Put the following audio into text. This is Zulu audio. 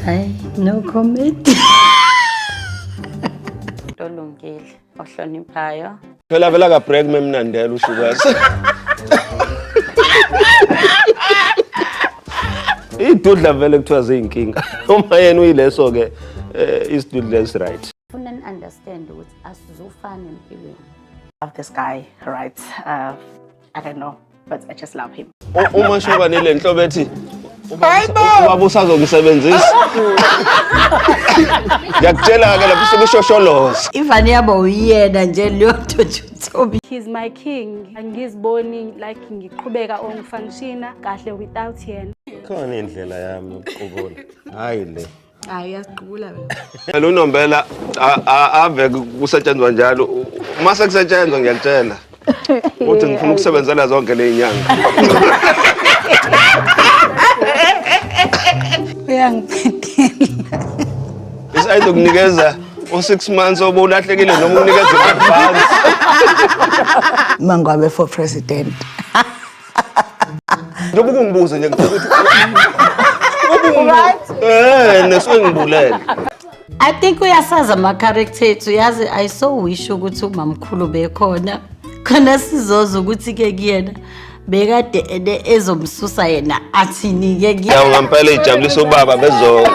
Hayi, no comment. Olungile, ohloniphayo. Phela vela ka break memnandela usukazi. Idudla vele kuthiwa ziyinkinga. Uma yena uyileso ke eh, isidudla is right. Funa ni understand ukuthi asizufana empilweni. Love this guy, right? I don't know, but I just love him. Uma shoba nile nhlobo ethi ubaba usazongisebenzisa. Ngiyakutshela ke lapho usuke ushosholoza. Ivane yaba uyena nje leyo nto nje uThobi. He's my king. Angiziboni like ngiqhubeka or ngifunctiona kahle without yena. Khona indlela yami yokuqubula. Hayi le. Hayi uyasiqubula wena. Phela uNombela ave kusetshenzwa njalo. Uma sekusetshenzwa ngiyakutshela. Uthi ngifuna ukusebenzela zonke le nyanga. Uyangibhedela. Isayide ukunikeza u-6 months obulahlekile noma ukunikeza i-advance. Mangwabe for president. Njengoba ukungibuza nje ngithola ukuthi Eh, nesuke ngibulele. I think uyasazi ama-character ethu yazi. I so wish ukuthi umamkhulu bekhona khona sizoza ukuthi ke kuyena bekade ene ezomsusa yena athini-ke kuyena. Yaw ngempela ijabulisa ubaba bezo.